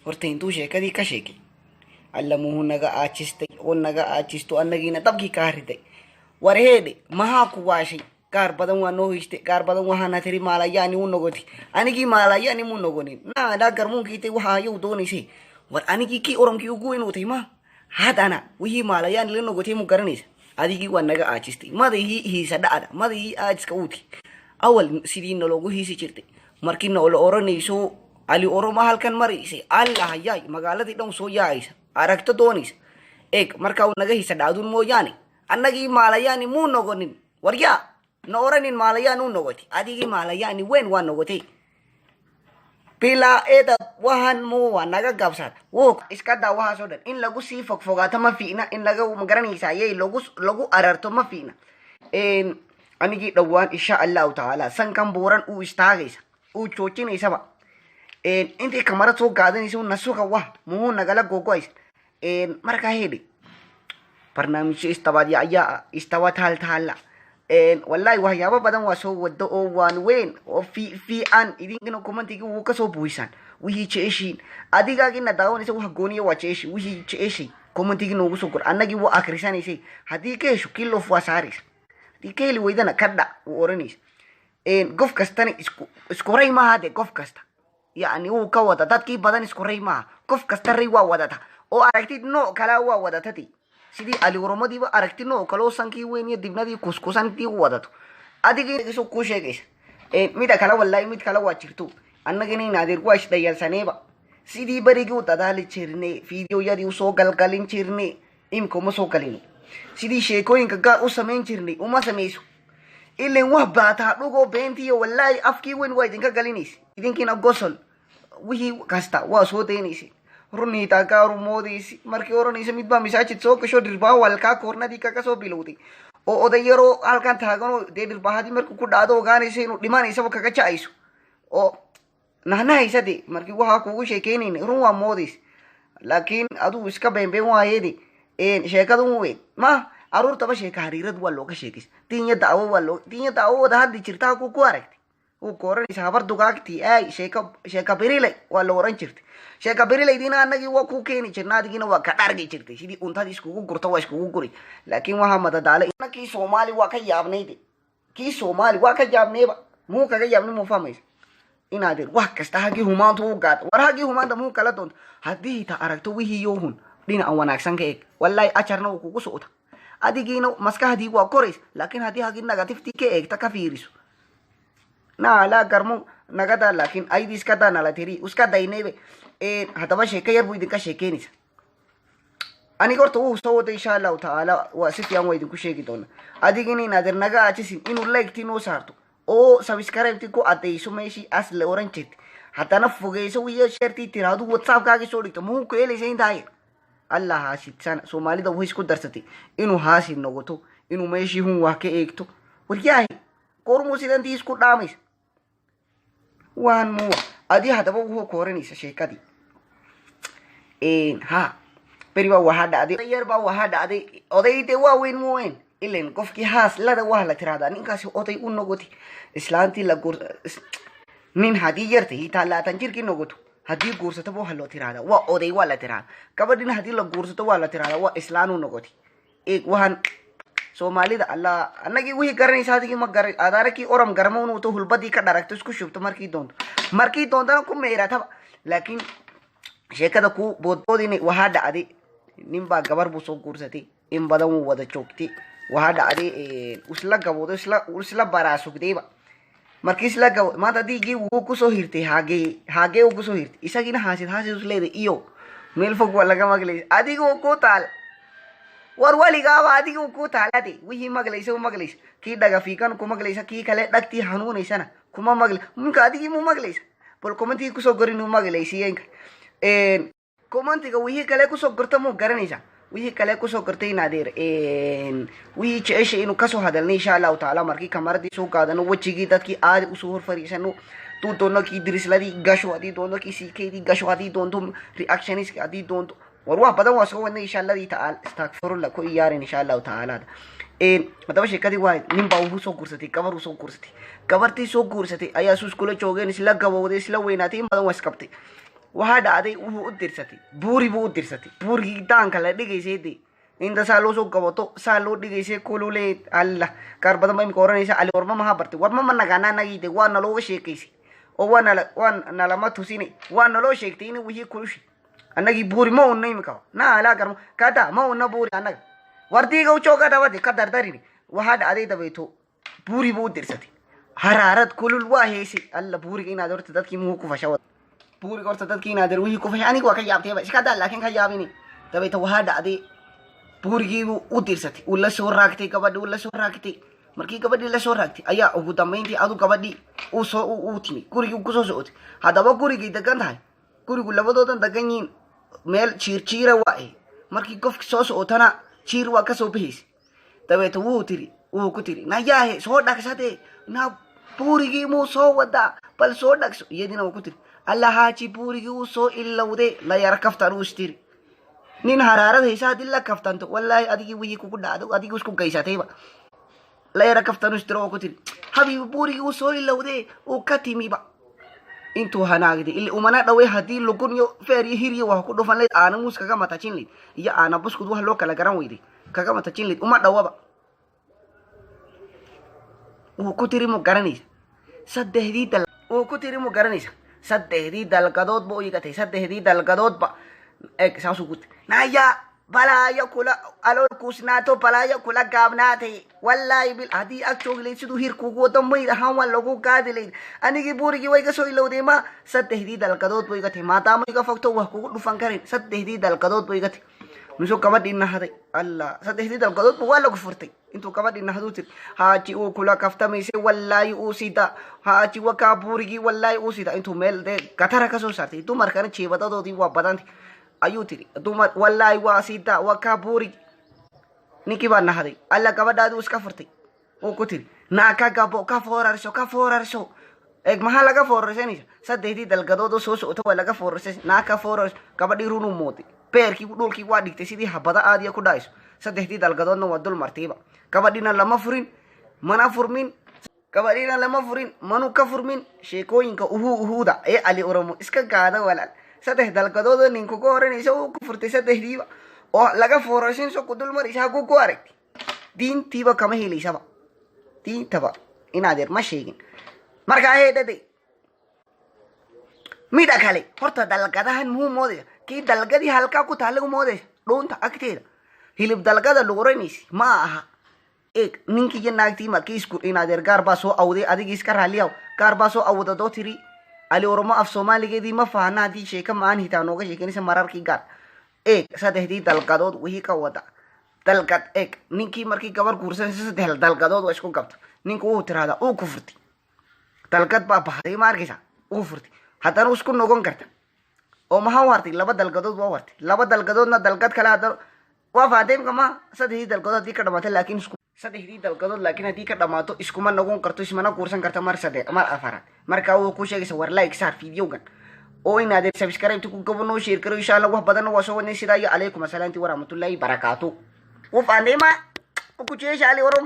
Horta intuu sheekadii ka sheekay, alla muhu naga aajistay oo naga aajisto, annagiina dabkii kaa riday. War heedhe, mahaa ku waashay? Qaar badan waa noo hiistay, qaar badan waxaana tiri maalayaani u nogoti. Anigii maalayaani mu nogonin naadhaa garmuunkiitay waxa ayuu doonaysay. War anigii kii oromkii ugu weyn utay ma haddana wixii maalayaani la nogotay mu garanaysa. Adigii waa naga aajistay, madihii hiisa dhacda, madihii aajiska uuti awal sidii naloogu hiisi jirtay. Markii noola oranayso Ali Oroma halkan maraysay, alla hayaay, magaaladii dhan soo yaacaysa, aragto doonaysa. Eeg, markaa uu naga hiisa dhacdun mooyaane, annagii maalayaani muu nogonin. Waryaa, na oranin maalayaan u nogotay. Adigii maalayaani weyn waa nogotay bilaa edab. Wahan muwa naga gabsad wo iska daa. Waxaasoo dhan in lagu sii fogfogaato ma fiicna, in laga magaranaysa ayay lagu ararto ma fiicna. Anigii dhowaan, insha Allahu tacaala, sankan buuran uu istaagaysa, uu joojinaysaba intii kamarad soo qaadanaysa nasuga wah muhuu nagala gogoaysa. Markaa hedhi, barnaamijyo istabaadya ayaa istaba taal taala. Wallahi waxyaabo badan waa soo wado oo waan weyn oo fiican. Idinkana commentiga wuu kasoo buuxisaan wixii jeceshiin. Adigaagina daawanaysa, wax gooniya waa jeceshi, wixii jeceshay commentiga noogu soo gor. Annagii waa akrisanaysay. Haddii ka hesho, kilof waa saaraysa, haddii ka heli weydana ka dhac wuu oranaysa. Qof kastana isku ray maaha de. Qof kasta yacni wuu ka wada dadkii badan isku ray maaha. Qof kasta ray waa wadata oo aragtid nooc kalaa waa wadatati. Sidii alioromadiiba aragti nooc kaloo sankii weyn iyo dibnadii kuskusantii u wadato, adigii isu kuu sheegaysa. Mida kale, wallahi, mid kale waa jirto. Annagina in adeer waa isdhayalsaneeba. Sidii berigii u dadaali jirnay, fiidiyoyadii usoo galgalin jirnay, imka uma soo galino. Sidii sheekooyinka gaar u samayn jirnay uma samayso. Ilan wax baataa dhugoo beentiyo, wallaahi, afkii weyn waa idinka galinaysa. Idinkiina gosol wixii kasta waa soo daynaysa, runiitaa gaaru moodaysi. Markii oranaysa mid baa masaajid soo gasho, dhirbaa walkaa koornadii kaga soo bilowday oo oday yaroo halkan taaganoo dee dhirbahadii markuu ku dhacdo ogaanaysa inuu dhimanaysaba, kaga jacayso oo nahnahaysa. De markii waxaa kugu sheekeynayna run waa moodaysa, laakiin aduu iska beenbeen waayede. Sheekadu weyn ma caruurtaba sheeka hariirad waa looga sheekaysa. Dinya dacwo waa loo dinya dacwo wada hadli jirta ku aragtay uu kooranaysa habar dugaagtii ay sheeka sheeka birilay waa la oran jirtay. Sheeka birilaydiina annagii waa ku keeni jirna, adigiina waa ka dhargi jirtay. Sidii untadii iskugu gurto waa iskugu guri, laakiin waxaa madadaalay. Kii Soomaali waa ka yaabnayde, kii Soomaali waa ka yaabnayba. Muu kaga yaabnay? Muu fahmaysa inaadeer? Wax kasta hagii humaantu u gaad. War hagii humaanta muu kala doonto? Haddii ta aragto wixii yoohun, dhinaca wanaagsan ka eeg. Wallahi ajarna uu kugu socota, adigiina maskaxdii waa koraysa. Laakiin haddii hagii negatiftii ka eegta, ka fiiriso, naalaa garmo nagada. Laakiin aydi iska daa nala tiri iska daynaybe. Haddaba sheeko yar buu idinka sheekeynaysa. Aniga horta wuu soo wada, insha Allahu tacaala, waa si fiican waa idinku sheegi doona. Adigina inaadeer naga aajisin inuu like-tii noo saarto oo subscribe-tii ku adayso meeshii as la oran jirtay, haddana fogeyso wiyo share-tii tiraahdo, WhatsAppkaagii soo dhigto. Muxuu ku helaysa intaa yar? Allah haasidsan Soomaalida way isku darsatay inuu haasid noqoto, inuu meeshii hun wax ka eegto. Waryaahi, goormuu sidantii isku dhaamaysa waan muwa adi. Haddaba wuxuu kooranaysa sheekadii. Ha beri baa waxaa dhacday, yar baa waxaa dhacday, oday dee waa weyn mooen. Ilan qofkii haas lada waa la tirahdaa ninkaasi oday u noqotay islaantii la guur. Nin haddii yartay hitaa 20 jirkii noqoto, haddii guursataba waxaa loo tirahdaa waa oday waa la tirahdaa. Gabadhina haddii la guursato waa la tirahdaa waa islaan u noqotay. Eeg, waxaan Soomaalida alla annagii wixii garanaysa, adigii ma garan. Adaarkii oram garmo unuuto hulbadii ka dharagto, isku shubto, markii doonto, markii doontana ku meerataba. Laakiin sheekada ku boodboodin, waxaa dhacday nin baa gabar buu soo guursatay. In badan wuu wada joogtay. Waxaa dhacday isla gaboodo, isla baraasugdayba. Markii isla gabo maanta diigii wuu kusoo hirtay, hagee hagee uu kusoo hirtay. Isagiina haasid haasid isleeday iyo meel fog waa laga maqlaysa. Adigoo ku taal, war weligaaba adigu ku taalade. Wixii maqlaysa u maqlaysa, kii dhaga fiikan ku maqlaysa, kii kale dhagtii hanuunaysana kuma maqli. Minka adigii mu maqlaysa? Bal commentigii kusoo gorin u maqlaysiyenka. Commentiga wixii kale kusoo gorta muu garanaysa? Wixii kale kusoo gortay inaadeer, wixii jeceshay inuu kasoo hadalnay, insha Allahu tacaala, markii kamaradii soo qaadano, wejigii dadkii aadi usoo hor fariisano, hadduu doono kii dirisladii gasho, haddii doonto kii ckdii gasho, haddii doonto reactioniska, haddii doonto. War wax badan waa soo wadnay, insha Alladii tacaala. Astagfirullah ku iyaarin, insha Allahu tacaala. Haddaba sheekadii waa nin baa ugu soo guursatay gabar. Uu soo guursatay gabartii, soo guursatay ayaa su iskula joogeen, isla gabowday, isla weynaatay, in badan waa isqabtay. Waxaa dhacday, wuxuu u dirsatay buuri buu u dirsatay, buurigii daanka la dhigaysay dee, inta saa loo soo gabato saa loo dhigaysay kulule. Alla, qaar badan ba imika oranaysa, "Ali warma maha bartay?" Warma ma nagaana anagii de, waa nalooga sheekaysay oo waa nala waa nalama tusine, waa naloo sheegtay in wixii kulushi. Annagii buuri ma unna imika na alaa garmo kada ma unna buuri annaga wardiiga u jooga dabadi ka dardarini. Waxaa dhacday dabayto buuri buu u dirsatay, haraarad kulul waa heysay. Alla, buuriga inaad horta dadkii muhu ku fasha, buuriga horta dadkii inaad wixii ku fashay, aniga waa ka yaabtayba, iska daa, laakiin ka yaabini. Dabayta waxaa dhacday buurigiibuu u dirsatay, uu la soo raagtay gabadhi, uu la soo raagtay. Markii gabadhii la soo raagtay ayaa ugu dambayntii adu gabadhii uu soo uu timi gurigii kusoo socotay. Haddaba gurigay degan tahay, gurigu labadoodan degan yihiin, meel jiir jiira waa markii qofki soo socotana jiir waa kasoo bixaysa. Dabeeta wuu tiri, wuu ku tiri, "Nayaahe, soo dhagsade na, buurigii muu soo wadaa? Bal soo dhagso." Iyadina wuu ku tiri, "Alla haaji, buurigii uu soo ilowde." La yara kaftan uu istiri, nin haraarad haysa haddii la kaftanto, wallaahi adigii wixii kugu dhacdo adigii isku gaysatayba. La yara kaftan uu istiri oo ku tiri, "Habiibi, buurigii uu soo ilowde, uu ka timiba." Intuu hanaagday ili umana dhaway, haddii lugun iyo feer iyo hir iyo wax ku dhufan layd, aana muus kaga matajin layd iyo aana buskud wax loo kala garan weyday kaga matajin layd, uma dhawaba. Wuu ku tiri, mu garanaysa saddexdii dal, wuu ku tiri, mu garanaysa saddexdii dalgadoodba u igatay, saddexdii dalgadoodba eg saasuu ku tiri, "Naya, balaayo kula alool kuusnaato, balaayo kula gaabnaatay, wallaahi bil haddii ag joogi layd siduu hir kugu wado mayd ahaan waa lagu gaadi layd. Anigii buurigii way ka soo ilowday, ma saddexdii dalgadood bu igatay, maadaama iga fogto wax kugu dhufan karin, saddexdii dalgadood bu igatay." Misuu gabadhii nahday? Allah, saddexdii dalgadoodba waa lagu furtay. Intuu gabadhii nahduu tiri, "Haaji, uu kula kaftamaysay, wallaahi uu sida haaji wakaa buurigii, wallaahi uu sida." Intuu meel dee gatara kasoo saartay, dumarkana jeebadadoodii waa badantay, ayuu tiri, "Dumar, wallaahi waa sida wakaa buurigi." Ninkii baa nahday. Alla, gabadhaadi uu iska furtay. Uu ku tiri, "Naa, ka gabo, ka foorarso, ka foorarso." Eeg, maxaa laga foorarsanaysa? Saddexdii dalgadood oo soo socota waa laga foorarsan. Naa, ka foorarso. Gabadhii runuu mooday, beerkii dhulkii waa dhigtay sidii habada aadiya ku dhacayso. Saddexdii dalgadoodna waa dul martayba. Gabadhiina lama furin, mana furmin. Gabadhiina lama furin, manu ka furmin. Sheekooyinka uhuu uhuuda ee Ali Oromo iska gaada, walaal. Saddex dalgadoodoo nin kuga oranaysa uu ku furtay saddexdiiba oo laga foorarsin, so ku dul maraysa, haguu ku aragtay? Diintiiba kama helaysaba, diintaba inaadeer ma sheegin. Markaa heedhaday mida kale, horta dalgadahan muxuu moodaysa? Kii dalgadii halkaa ku taalla u moodaysa, dhuunta agteeda hilib dalgada lagu oranaysa ma aha. Eeg, ninkii iyo naagtii markii isku inaadeer gaar baa soo awday, adigii iska raaliyaw, gaar baa soo awdadoo tiri, Ali Oromo af Soomaaligeedii ma fahana, haddii sheeka ma-aan hitaa nooga sheekenaysa mararkii gaar. Eeg, saddexdii dalgadood wixii ka wada dalgad. Eeg, ninkii markii gabar guursanaysa saddex dalgadood waa isku gabta. Ninku wuu tirahdaa, "Uu ku furtay, dalgad baa baxday." Ma arkaysa? Uu furtay, haddana isku noqon karta oo maxaa u hartay? Laba dalgadood waa hartay. Laba dalgadoodna dalgad kale haddana waa fahadeemka ma saddexdii dalgadood haddii ka dhamaato, laakiin isku saddexdii dalgadood, laakiin haddii ka dhamaato iskuma noqon karto, ismana guursan karto mar saddex, mar afaraad. Marka wuu ku sheegaysa. War, like saar videogan oo inaad subscribe ku gabo, noo share karo, insha Allah. Wax badanna waa soo wadnay. Sidaa iyo calaykum asalaamti waraxmatullaahi barakaatu. Ufaandema ukujeesha Ali Oromo.